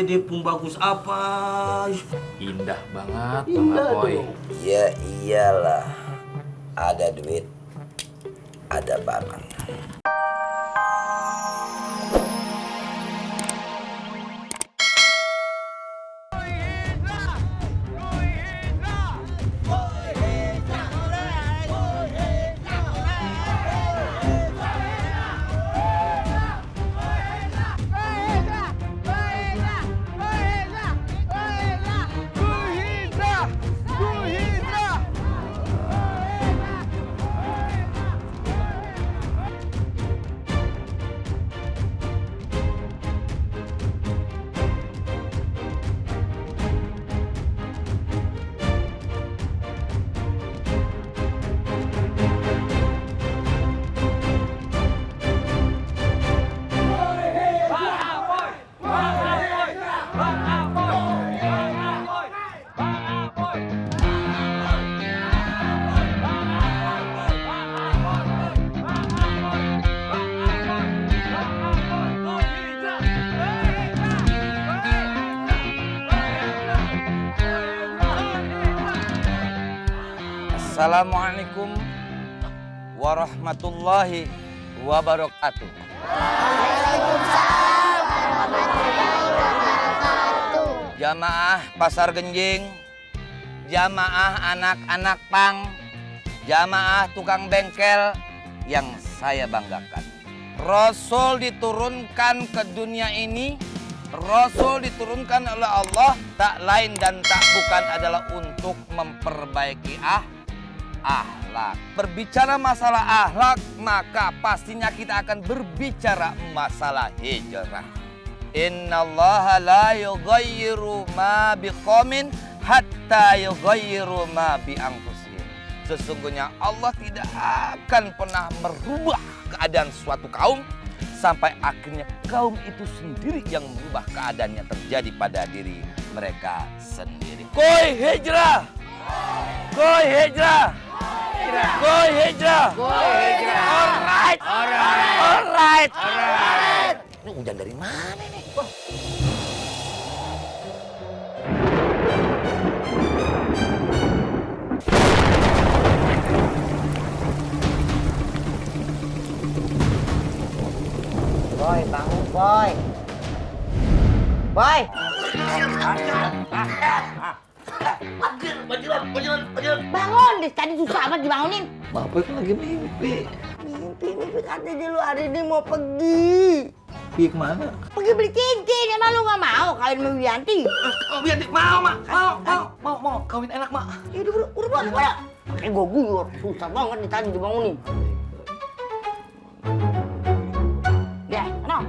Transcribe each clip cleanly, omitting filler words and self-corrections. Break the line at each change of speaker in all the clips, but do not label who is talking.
WD pun bagus apa.
Indah banget, Bang
Indah
Apoy.
dong.
Ya iyalah, ada duit, ada barang. Assalamualaikum warahmatullahi wabarakatuh. Jamaah Pasar Genjing, jamaah anak-anak pang, jamaah tukang bengkel yang saya banggakan. Rasul diturunkan ke dunia ini, Rasul diturunkan oleh Allah tak lain dan tak bukan adalah untuk memperbaiki akhlak. Berbicara masalah akhlak, maka pastinya kita akan berbicara masalah hijrah. Innallaha la yughayyiru ma biqaumin hatta yughayyiru ma bi anfusihim. Sesungguhnya Allah tidak akan pernah merubah keadaan suatu kaum sampai akhirnya kaum itu sendiri yang merubah keadaannya terjadi pada diri mereka sendiri. Koi hijrah! Koi hijrah! Koi hijrah! Koi hijrah! Alright! Alright! Alright! Alright! Ini hujan dari mana nih?
Boy, bangun, Boy. Boy. Bangun, deh. Tadi susah amat dibangunin.
Bapak itu lagi mimpi.
Mimpi katanya dia lu hari ini mau pergi.
Pergi kemana?
Pergi beli cincin, emang lu gak mau kawin sama Wiyanti?
Oh, Wiyanti mau, Mak. Mau. Kawin enak, Mak.
Ya udah boleh. Kayak gue guyur, susah banget nih tadi dibangunin. Ya, no.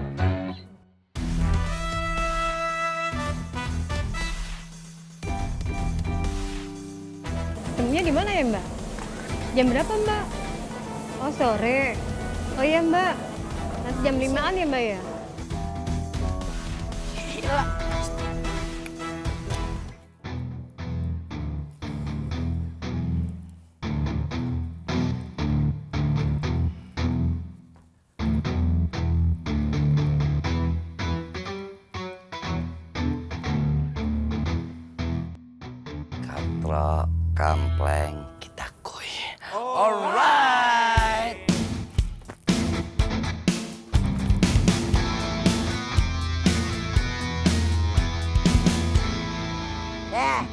Ketemunya di mana ya, Mbak? Jam berapa, Mbak? Oh, sore. Oh iya, Mbak. Nanti jam 5-an ya, Mbak ya?
Katro, kampleng, kita kuy. Alright.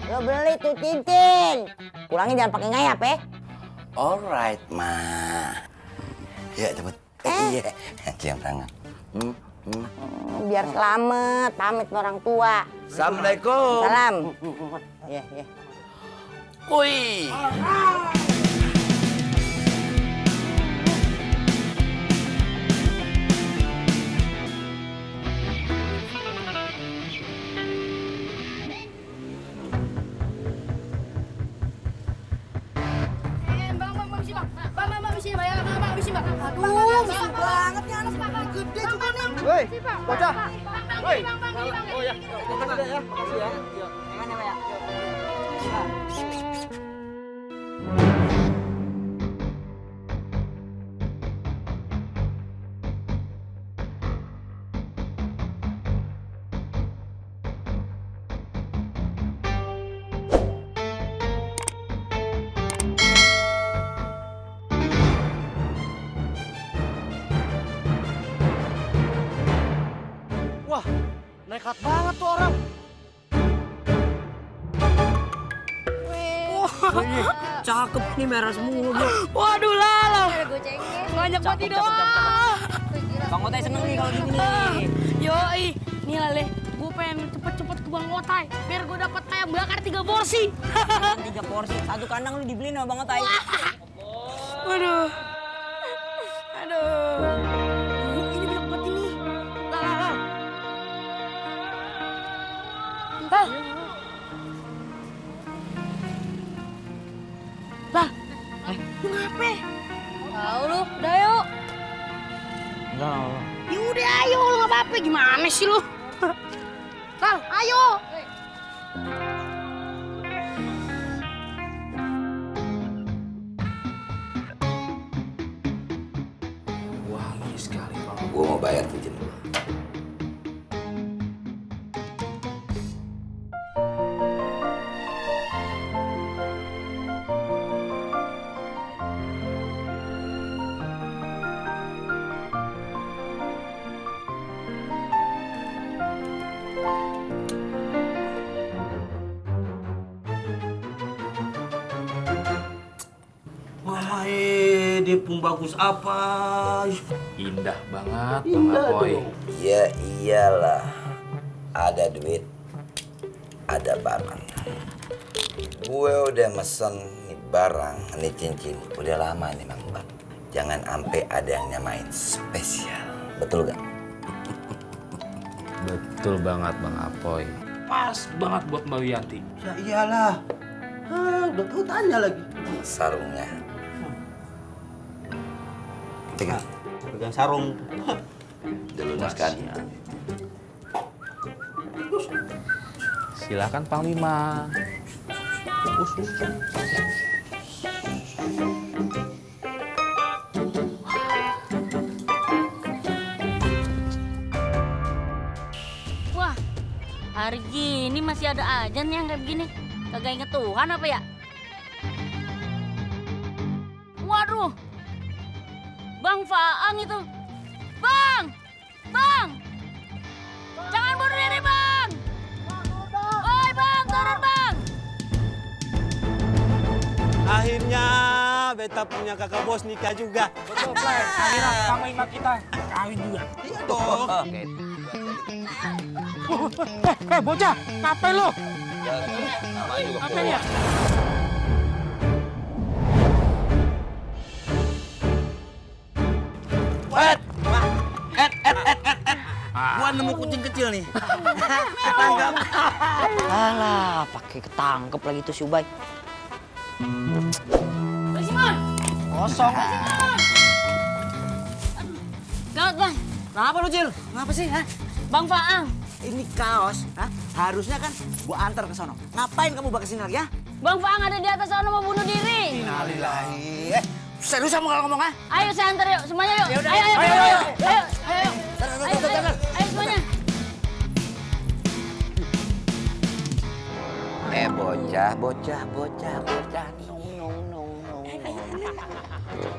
Lo beli tuh cincin. Pulangnya jangan pakai ngayap ya.
Alright, Ma. Ya, cepet. Iya, cium tangan.
Biar selamat, pamit sama orang tua.
Assalamualaikum.
Salam. Iya.
Kuy.
Woi, bocah. Woi.
Oh ya.
Makasih ya. Makasih ya. Yuk.
Gimana, Pak?
Nekat banget tuh orang.
Cakep nih merah semua, Bro.
Waduh Lala. Ngajak mati doang.
Bang Otai seneng nih kalau gini nih.
Yoi, nih Lale, gue pengen cepet-cepet ke Bang Otai biar gue dapat ayam bakar 3 porsi.
3 porsi, 1 kandang lu dibeliin sama Bang Otai.
Waduh. Aduh. Ini banyak banget ini. Lah. Lah. Lah. Lu ngapain? Tahu lu, udah yuk.
Enggak.
Yaudah ayo, lu nggak apa-apa. Gimana sih lu? Tal, ayo.
Wangi sekali bang.
Gua mau bayar cincin gua.
Wah, dia pun bagus apa?
Indah banget bang
Indah
Apoy.
dong.
Ya iyalah, ada duit, ada barang. Gue udah mesen nih barang, nih cincin, udah lama nih Mang Bang. Jangan sampai ada yang nyamain spesial, betul gak?
Betul banget bang Apoy. Pas banget buat Mbak Wiyanti.
Ya iyalah. Udah tahu tanya lagi.
Sarungnya.
Pegang sarung.
Dilunaskan.
Silakan Panglima.
Wah, hari gini masih ada aja nih yang kayak begini. Kagak inget Tuhan apa ya? Waduh, Bang Faang itu. Bang! Bang! Jangan bunuh diri, Bang! Oi, Bang, turun, Bang!
Akhirnya beta punya kakak bos nikah juga.
Betul, Play. Akhirnya panglima kita kawin juga. Iya dong.
Oke.
Bocah, ngapain lo?
Namanya juga
Ngapain ya?
Gua nemu kucing kecil nih.
Alah, pakai ketangkep lagi tuh si Ubay.
Bang Simon!
Kosong.
Gawat, Bang.
Kenapa lu, Cil? Kenapa sih, ha?
Bang Faang.
Ini kaos, ha? Harusnya kan gua antar ke sono. Ngapain kamu bawa kesini lagi, ya?
Bang Faang ada di atas sana mau bunuh diri.
Innalillahi. Serius kamu kalau ngomong, ha?
Ayo saya antar yuk, semuanya yuk.
Yaudah,
Ayo,
ayo,
ayo,
ayo,
ayo,
ayo.
ayo, ayo. Ayo semuanya.
Bocah.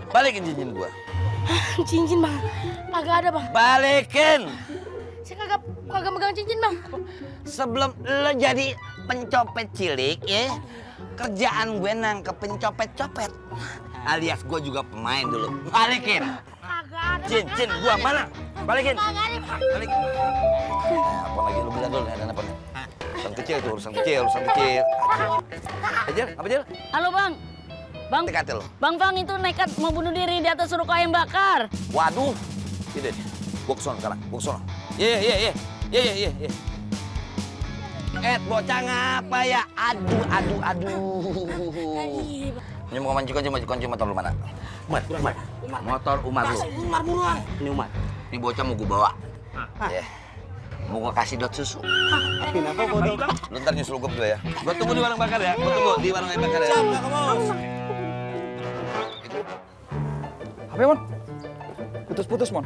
Balikin cincin gua.
Cincin, Bang. Kagak ada, Bang.
Balikin.
Saya kagak megang cincin, Bang.
Sebelum lo jadi pencopet cilik ya, kerjaan gue nangkep pencopet-copet. Alias gue juga pemain dulu. Balikin.
Kagak ada.
Cincin gua mana? Balikin.
Kagak ada, Bang.
Balikin. Apa lagi lu bilang dulu nih, ada apa nih? Urusan kecil tuh, urusan kecil. Ajel, apa Jel?
Halo, Bang. Bang,
Tekate lo.
Bang Fang itu nekat mau bunuh diri di atas ruko ayam bakar.
Waduh. Tidak. Gua kesono sekarang. Gua kesono. Iya. Bocah ngapa ya? Aduh. Ini mau kunci motor lu mana? Motor Umar lu.
Umar buruan. Ini Umar.
Ini bocah mau gua bawa. Ya. Mau gua kasih dot susu.
Kenapa bodoh?
Lu ntar nyusul gua dulu ya. Gua tunggu di warung bakar ya.
Siap, kakak bos.
HP, Mon. Putus-putus, Mon.